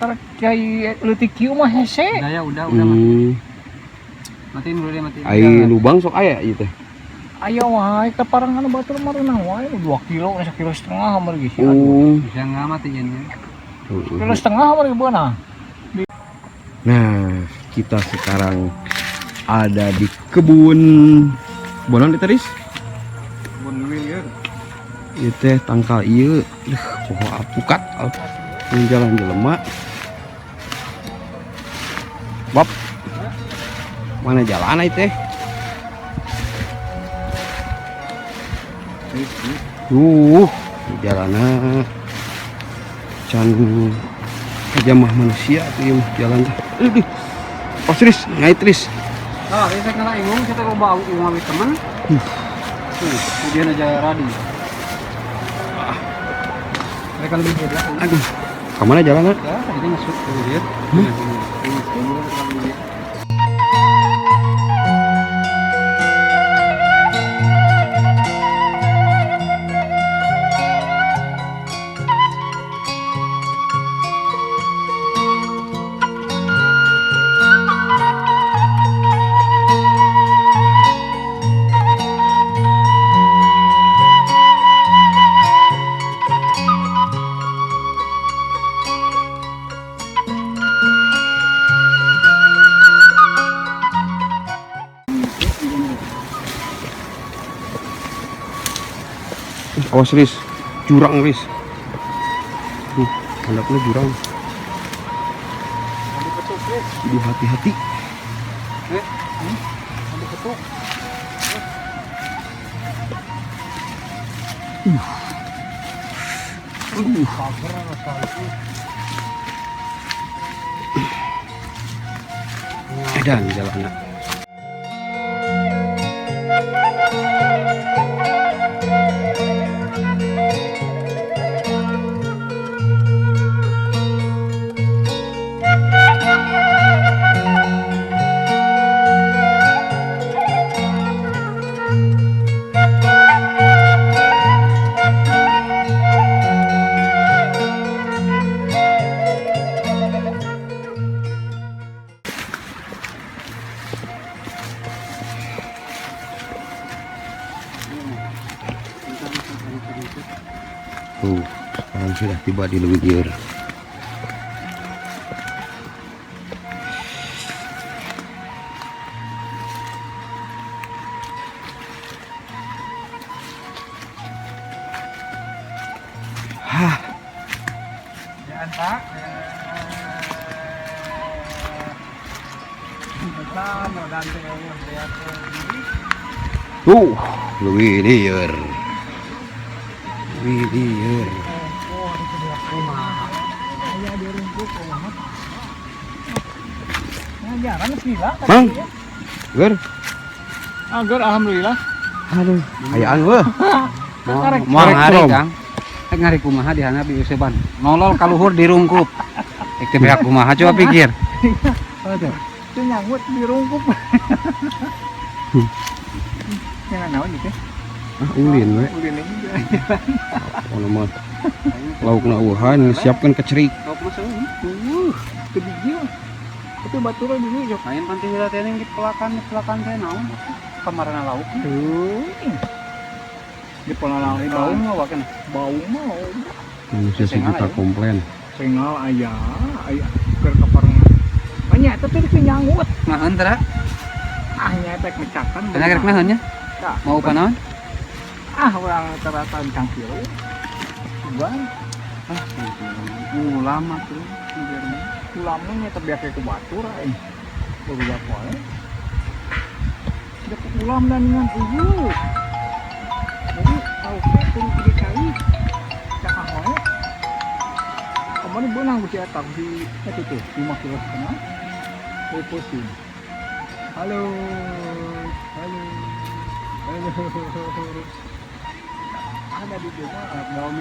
Karek cai leutik kieu mah hese. Udah ya, udah matiin dulu deh, matiin. Ai lubang sok aya ieu teh. Aya wae ka parangan batur mareunang wae 2 kilo, 1,5 kilo margi sih. Oh. Bisa nggak matiinnya? Kilo setengah margi beunang. Nah, kita sekarang ada di kebun bonon itu, Riz? Kebun lieur. Ieu teh tangkal ieu, poho alpukat. Ini jalan jelema. Bab. Mana jalan ieu teh? Jalanna can aja mah manusia tuh ieu mah jalan teh. Aduh. Oh, serius, ngait Riz. Nah, ini saya kena ingung, kita coba ingung ambil teman. Kemudian aja Radi. Mereka lebih beda. Aduh. Kemana jalan? Ya, tadi ngesut ke dia. Awas Riz, jurang Riz. Handapnya jurang. Jadi hati-hati. Edan jalannya. Tuh, sekarang sudah tiba di Leuwi Gieur. Hah. Jangan, Pak. Tuh, Leuwi Gieur. Leuwi Gieur. Mang. Ger. Agar alhamdulillah. Aduh, ayaan weh. Mau ngari, Kang. Rek ngari kumaha di handap di Useban. Nolol kaluhur dirungkup. Rek teh beak kumaha coba pikir. Aduh, itu nyanggut dirungkup. Yang naon itu? Ah, ulin we. Ulin ini. Oh, mah. Laukna eueuhan siapkan kecerik. Lauk masuk. Teu bijil. Tapi batur dulu jok. Lain penting heula teh di pelakan teh naon? Kamarana lauk. Tuh. Di pelakan bau mah waken. Bau mah. Manusia sejuta komplain. Sengal aya, aya keur kapareng. Banyak eta teh nyanggut. Naheun teh? Ah nya teh mecakan. Teh rek naheun nya? Mau apa naon? Ah urang teratan cangkir. Bang. Ah, ulama tuh. Ulamanya terbiasa ke batur aing. Baru wae. Dapat ulam dan dengan uyu. Jadi tahu turun di kali. Cakah wae. Kemarin beunang ku si eta ku si eta tuh 5,5 kilo. Pusing. Halo. Halo. Halo. Ada di rumah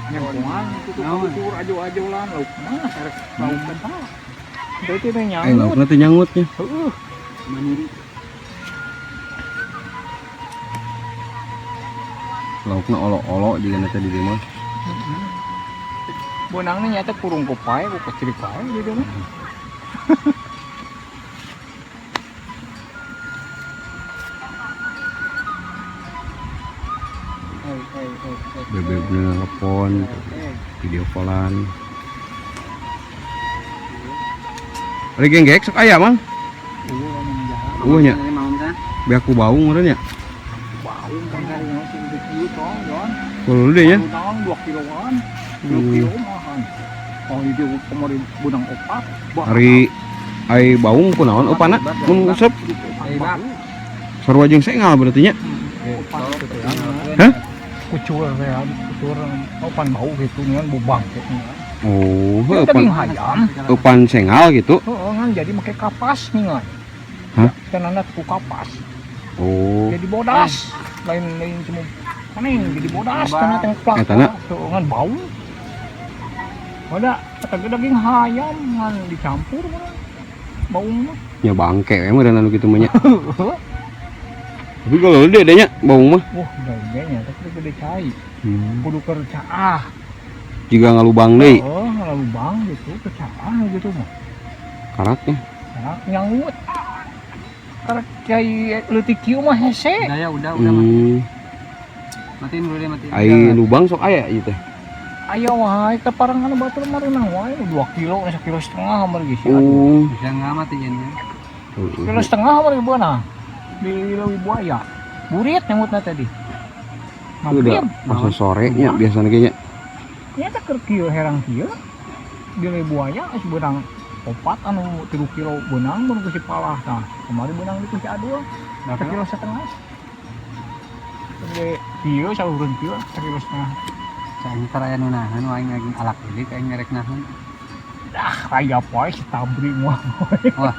nyempungan itu tuh ajo-ajo lah lauk mah erek lauk eta. Berarti teh nyanggut. Laukna teh nyangutnya. Heeh. Mandiri. Laukna olo-olo jigana teh di dieu mah. Beunangna nyata kurung kopae ku kecil pae di dieu mah. Bebek nelpon, video callan. Ari genggek sok aya, Mang. Eueuh nya. Beak ku baung meureun nya. Baung kan kari naon sing gede kieu tong, Jon. Kulo deui nya. Naon 2 kiloan. 2 kilo mah. Oh, di dieu kamari beunang opat. Ari ai baung kunaon opana mun useup? Sarua jeung sengal berarti nya. Hah? Kucur ya, kucur opan bau gitu ngan bubang gitu. Oh, heuh opan hayam. Opan sengal gitu. Heeh, ngan jadi make kapas nih ngan. Hah? Tenana ku kapas. Oh. Jadi bodas. Lain-lain cuma paning jadi bodas tanah teh plak. Etana heeh ngan bau. Ada kata daging hayam ngan dicampur bau mah. Nya bangke we meureun anu kitu mah nya. Tapi kalau gede deh nya baung mah. Wah, gede nya tapi gede cai. Kudu keur caah. Jiga ngalubang deui. Oh, ngalubang gitu, ke caah gitu mah. Karaknya. Karak nyangut. Karak cai leutik kieu mah hese. Udah ya, udah matiin. Matiin dulu deh, matiin. Ai lubang sok aya ieu teh. Aya wae teh parang anu batur mah renang wae 2 kilo, 1,5 kilo hameur geus. Oh, bisa ngamatiin ya. 1,5 kilo hameur beunang. Di leuwih buaya. Burit nyangutna tadi. Udah masa sore nya biasana ge nya. Nya teh keur kieu herang kieu. Di leuwih buaya geus beunang opat anu 3 kilo beunang mun ku si palah tah. Kamari beunang di ku si Adul. 1,5 kilo. Gede kieu salureun kieu 1,5 kilo. Saing tara aya nu nahan aing lagi alak deui aing ngerek nahan. Dah raya poe si tabri mah. Wah.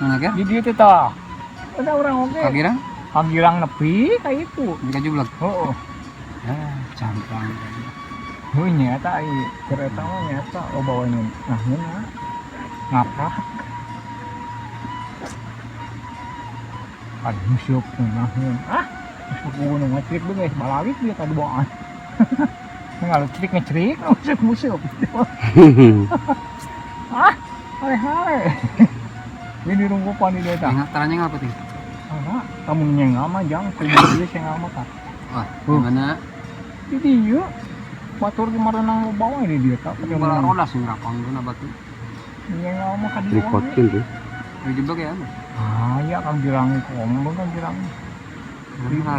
Mana ge? Di dieu teh tah. Ada orang oge. Kagirang? Kagirang nepi ka itu. Di kajublek. Heeh. Ah, campang. Heuh nyata ai kereta mah nyata loba wae nu naheunna. Ngaprak. Aduh siap naheun. Ah, geus kudu ngecrik deui geus balawik dia ka diboan. Ngalecrik ngecrik musuk-musuk. Ah, hare-hare. Ini rungkupan di desa. Ingat taranya ngapa ting? Ana, kamu nyengal mah jang, kudu ieu sengal mah tah. Wah, gimana? Di dieu. Batur ge marenang loba wae di dieu tah. Bola roda sing rapang geuna batu. Nyengal mah ka dieu. Rekodkeun tuh. Dijebak ya. Ah, ya Kang Girang komo Kang Girang.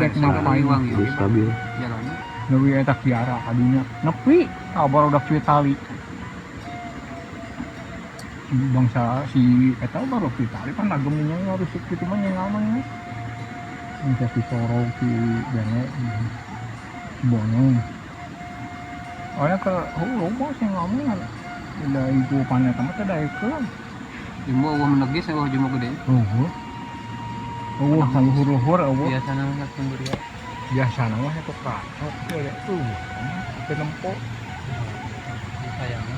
Dek ngapain stabil. Jalannya. Leuwih eta kiara kadinya. Nepi kabar udah cuy tali. Bangsa si eta baru cuy tali pan agemnya harus kitu mah nyengal mah nya. Bangsa si Soro si Bene si Bonong. Soalnya ke loba sih ngomong kan. Da iku paneta mah teh daekeun. Jumbo eueuh menegis eueuh jumbo gede. Eueuh. Eueuh saluhur-luhur eueuh. Biasana mah sumber ya. Biasana mah itu kacau ya teu nempo. Sayangan.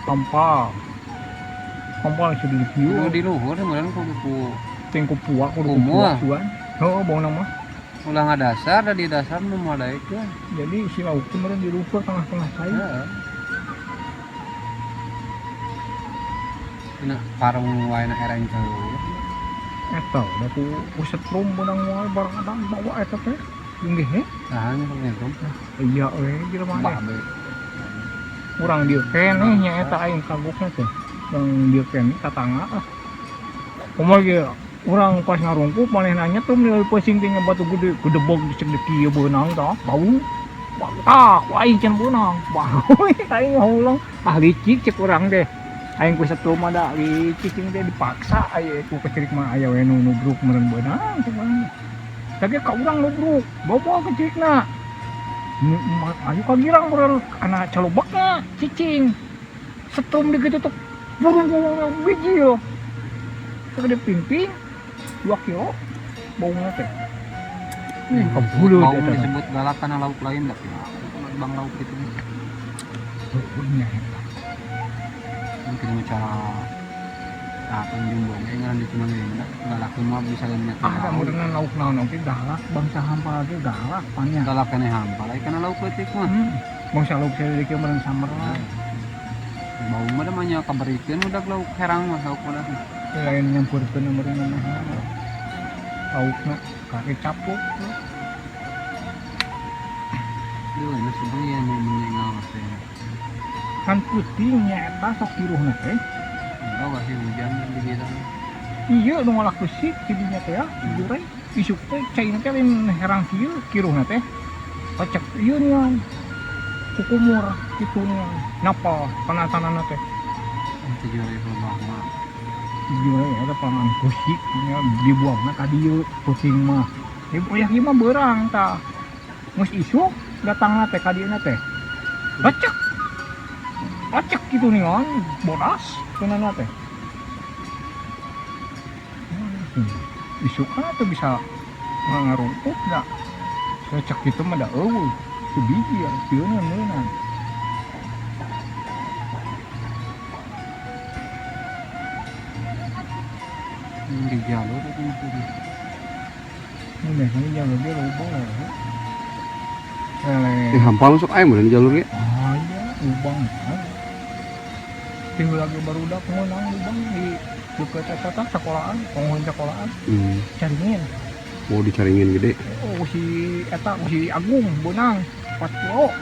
Hampal. Hampal sudah Kudu dikieu. di luhur meureun kudu ku Ting ku puak kudu ku Kumul. puak suan. Heuh bauna mah. Ulah ngadasar da di dasar nu moal daekeun. Jadi si lauk teh meureun di luhur tengah-tengah cai. Heeh. Dina parung wae na ereng teu. Eta da ku setrum beunang wae barang adam bawa eta teh. Jeung gehe. Saha nya nyetrum? Iya we jelema teh. Babe. Urang dieu keneh nya eta aing kagokna teh. Urang dieu keneh tatangga ah. Kumaha ge urang pas ngarungkup manehna nyetum di pusing teh batu gede gedebog segede kieu beunang tah bau. Tah, ku aing can beunang. Bau aing ngahuleng. Ah licik cek urang teh. Aing ku setrum mah da licik jeung teh dipaksa aya ku kecerik mah aya we nu nubruk meureun beunang cek urang. Tapi ka urang nubruk, bawa kecerikna. Ayo ka girang meureun kana calobakna cicing. Setrum di kitu tuh burung biji yo. Segede pimping 2 kilo baungna teh. Kebulut Baung eta teh. disebut galak karena lauk lain tapi bang lauk itu. Nya eta. Mungkin cara apa jumbong eh ngaran di cuma ini galak mah bisa lihat Ah, da meureunna lauk naon oge galak bangsa hampal ge galak pannya. Galak keneh hampal ai kana lauk leutik mah. Bangsa lauk saeutik meureun samer lah. Bau mah da mah nya kabarikeun udah lauk herang mah lauk udah. Lain nyampurkeun meureun mah. Laukna kake capuk. Duh, ini sebenarnya yang menyengal teh. Kan peuting nya eta sok kiruhna teh. Enggak masih hujan di kita. Iya nu ngalah keusik tidinya teh ya, jujur euy. Isuk teh caina teh lain herang kieu kiruhna teh. Pacek ieu nian. Kukumur kitu nian. Napa kana tanana teh. 7.000 mah. Jujur euy eta pangan keusik nya dibuangna ka dieu peuting mah. Ieu uyah ieu mah beurang tah. Geus isuk datangna teh ka dieuna teh. Pacek. Pacek kitu nian, bodas cenah teh. Isuk kan tuh bisa ngarungkup dah. Cecek gitu mah da eueuh. Sebiji ya, sieun meunang. Di jalur itu mah tuh. Ini ini jalur dia lubang lah. Lele. Hampal masuk aya meureun jalur ge. Ah iya, lubang. Tihu lagi barudak meunang lubang di dekat eta tah sekolahan, penghuni sekolahan. Caringin. Mau dicaringin gede. Oh, si eta si Agung beunang 4 kilo.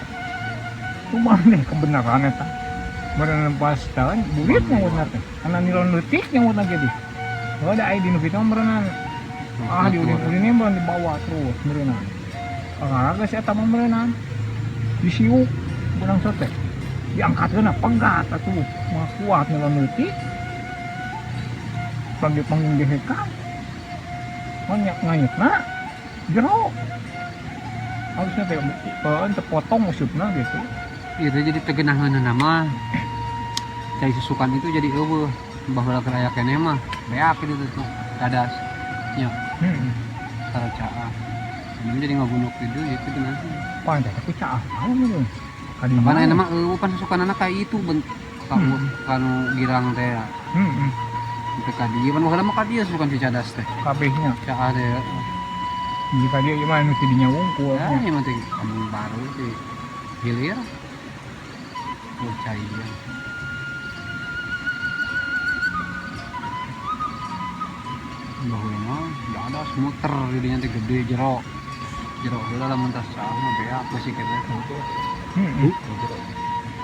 Cuma nih kebenaran eta. Beneran pas tahun burit nyangutna teh. Karena nilon leutik nyangutna jadi. Oh, da aya di nu kitu mah berenang. Ah, diurin-urinnya meureun dibawa terus berenang. Kakara geus eta mah berenang. Disiuk beunang sote. Diangkatkeun pegat atuh. Mah kuat nilon leutik. Panggil panggung gehekan. Banyak nganyutna jero. Harusnya teh tepotong maksudna gitu. Itu jadi tegenaheun mah. Cai susukan itu jadi eueuh. Baheula keur aya keneh mah beak gitu tuh. Dadas. Nya. Tara caah. Ini jadi ngagunuk itu itu genahan. Pan teh ku caah naon ieu? Kadinya. Apaan aya mah eueuh pan susukanana kayak itu bentuk kanu girang teh. Sampai ka dieu pan baheula mah ka dieu susukan si cadas teh. Kabehnya. Caah teh. Jika dia ieu mah nu ti dinya wungkul. Ya, ieu mah teh kampung baru ti hilir. Oh, cai dia. Baheula mah dadas muter didinya teh gede jero. Jero heula lamun tas caah mah beak beusi kitu.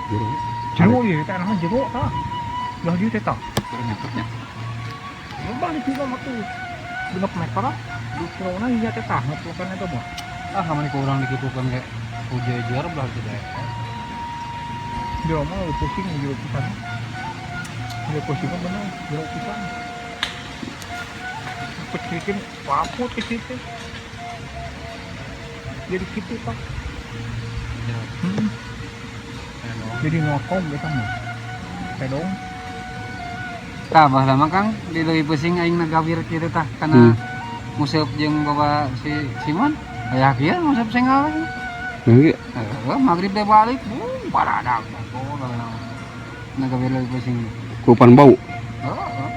Jero. Jero ieu teh anu jero tah. Lah dieu teh tah. Jero nyetepnya. Loba di dieu mah tuh. Genep meter ah. Jerona ieu teh tah ngeplokan eta mah. Ah, kamari ku urang dikitukeun ge hujejer belah teh daek. Jero mah leuwih pusing jero pisan. Jero pusing mah bener, jero pisan. Kecilin, laput kecilin. Jadi gitu pak. Jadi ngokong gitu mah. Pedong. Tah baheula mah Kang, di leuwih pusing aing ngagawir kieu tah kana nguseup jeung bawa si Simon. Aya kieu nguseup sengal we. Nah, ieu. Heeh, magrib teh balik, baradak. Oh, baheula. Naga leuwih pusing. Kupan bau. Heeh.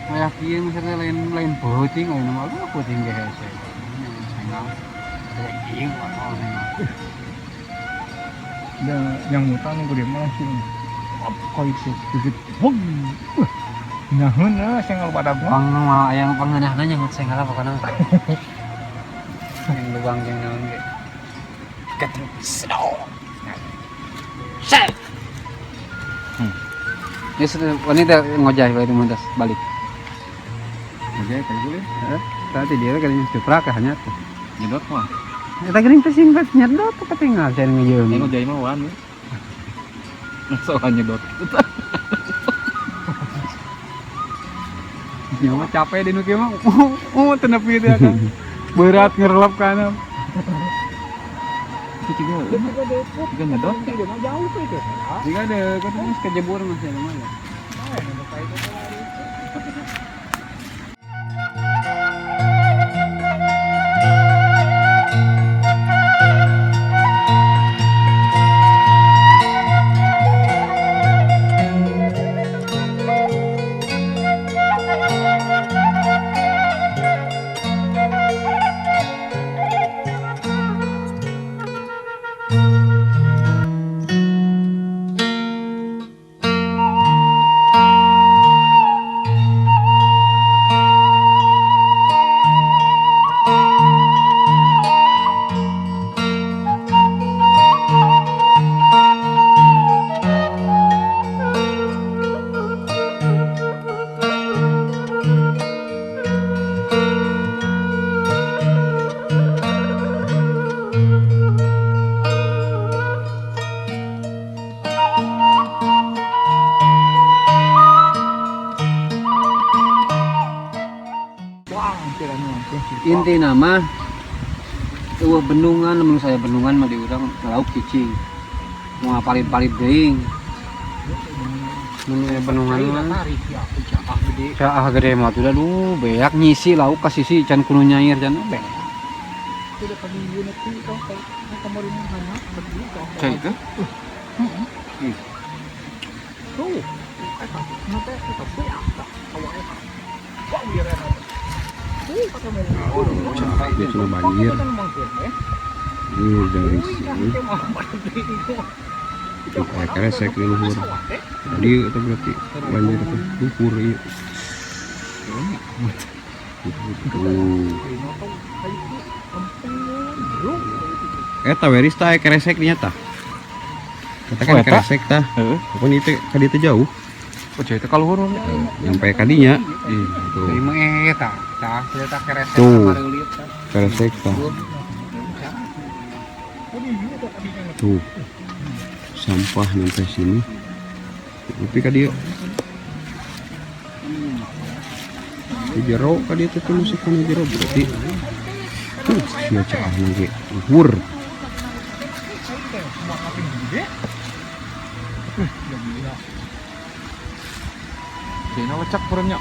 Kayak kieu misalnya lain lain peuting lain mah lu peuting ge hese. Sengal. Kayak kieu mah sengal. Da yang mutan gede mah langsung apa itu gigit. Wong. Nyaheun sengal badag mah. Pang mah aya pangeunahna nyangut sengal pokona. Yang lubang jeung naon ge. Ketemu sedok. Set. Ya sudah, wanita ngojay balik muntas balik. Ngojay kayak gitu. Heeh. Tadi dia kayaknya cuprak hanya tuh. Nyedot mah. Eta geuning teh sing nyedot ketinggal saya ngejeung. Ini ngojay mah wan. Masa nyedot. Nyawa capek di nu kieu mah. Oh, teu nepi teh kan. Berat ngerelap kana. Itu juga. Juga nyedot. Jauh itu. Jika ada kan geus kejebur masih lumayan. Inti nama eueuh bendungan, lamun saya bendungan mah di urang lauk cicing. Moal palit-palit teuing. Mun aya bendungan mah caah gede mah tuh aduh beak nyisi lauk ka sisi can kudu nyair can beak. Cai itu? Tuh. Eta teh eta beak tah. Awak eta. Wah, biar eta. Dia cuma banjir. Ini dari sini. Tuh kayak keresek di luhur. Tadi itu berarti banjir itu luhur iya. Tuh. Eta weris tah keresek nya tah. Katakan keresek tah. Pokoknya itu ka dieu jauh. Oh, itu ka luhur. Nyampe ka dinya. Ih, tuh. Ieu eta. Tah, eta keresek tuh. Keresek tah. Tuh. Sampah nyampe sini. Tapi ka dieu. Di jero ka dieu teh musik kana jero berarti. Tuh, sia caahna ge luhur. Cina lecak kurangnya.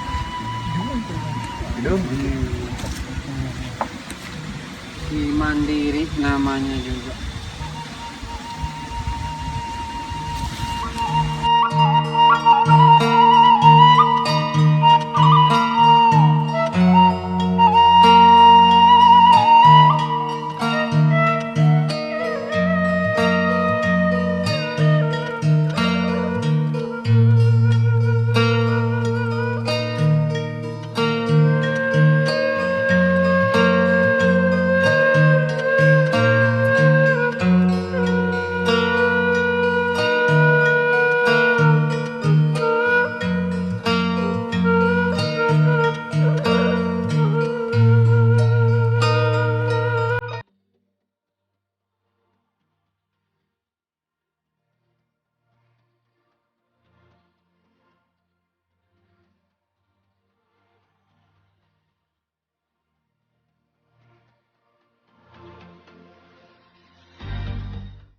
Di Mandiri namanya juga.